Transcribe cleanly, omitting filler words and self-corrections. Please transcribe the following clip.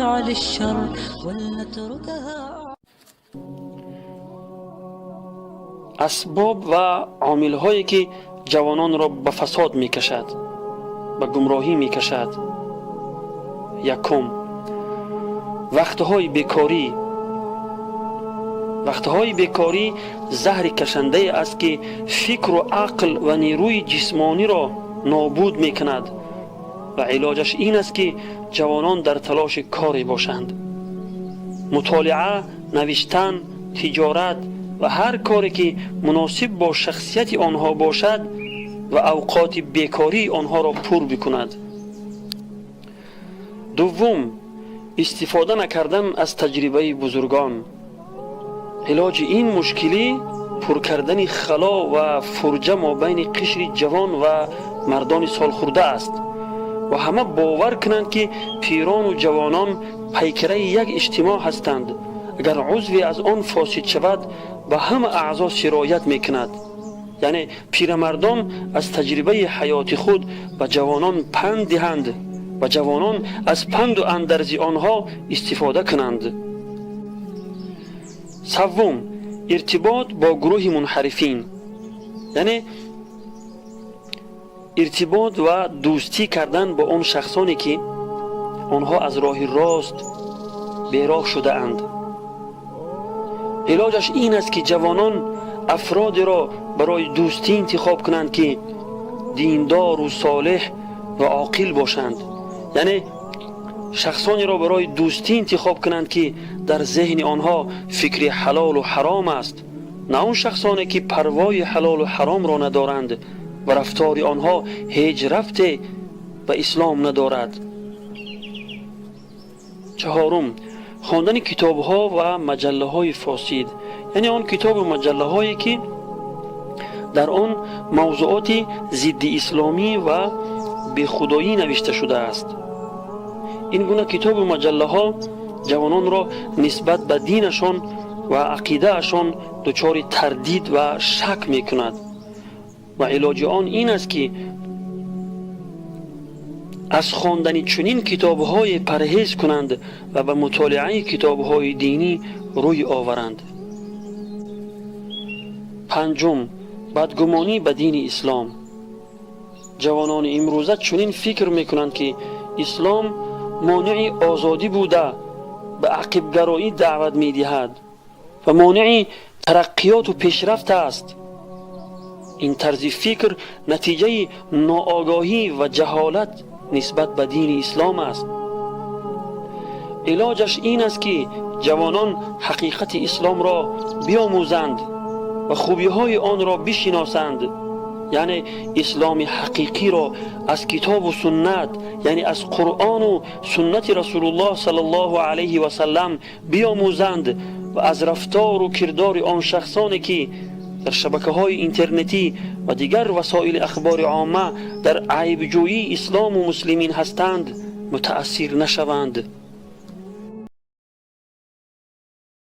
فعل الشر ولنتركها. اسباب و عامل‌هایی که جوانان را به فساد می‌کشد، به گمراهی می‌کشد. یکم، وقت‌های بیکاری. وقت‌های بیکاری زهر کشنده است که فکر و عقل و نیروی جسمانی را نابود می‌کند و علاجش این است که جوانان در تلاش کاری باشند. مطالعه، نوشتن، تجارت و هر کاری که مناسب با شخصیت آنها باشد و اوقات بیکاری آنها را پر بکند. دوم، استفاده نکردن از تجربه بزرگان. علاج این مشکلی پر کردن خلا و فرجه ما بین قشر جوان و مردان سالخورده است و همه باور کنند که پیران و جوانان پیکره یک اجتماع هستند. اگر عضوی از آن فاسد شود به همه اعضا سرایت میکند. یعنی پیرمردان از تجربه حیات خود به جوانان پند دهند و جوانان از پند و اندرز آنها استفاده کنند. سوم، ارتباط با گروه منحرفین. یعنی ارتباط و دوستی کردن با آن شخصانی که آنها از راه راست بیراه شده اند. علاجش این است که جوانان افرادی را برای دوستی انتخاب کنند که دیندار و صالح و عاقل باشند. یعنی شخصانی را برای دوستی انتخاب کنند که در ذهن آنها فکر حلال و حرام است، نه آن شخصانی که پروای حلال و حرام را ندارند و رفتار آنها هیچ ربطی به اسلام ندارد. چهارم، خواندن کتاب‌ها و مجله‌های فاسد. یعنی آن کتاب و مجله‌هایی که در آن موضوعات ضد اسلامی و بیخدایی نوشته شده است. این گونه کتاب و مجله‌ها جوانان را نسبت به دینشان و عقیده‌شان دچار تردید و شک می‌کند و علاج آن این است که از خواندن چنین کتاب‌های پرهیز کنند و به مطالعه کتاب‌های دینی روی آورند. پنجم، بدگمانی به دین اسلام. جوانان امروزه چنین فکر می‌کنند که اسلام مانع آزادی بوده، به عقب‌گرایی دعوت می‌دهد و مانع ترقیات و پیشرفت است. این طرز فکر نتیجه ناآگاهی و جهالت نسبت به دین اسلام است. علاجش این است که جوانان حقیقت اسلام را بیاموزند و خوبی‌های آن را بشناسند. یعنی اسلام حقیقی را از کتاب و سنت، یعنی از قرآن و سنت رسول الله صلی الله علیه و سلم بیاموزند و از رفتار و کردار آن شخصانی که در شبکه‌های اینترنتی و دیگر وسایل اخبار عامه در عیبجویی اسلام و مسلمین هستند متأثر نشوند.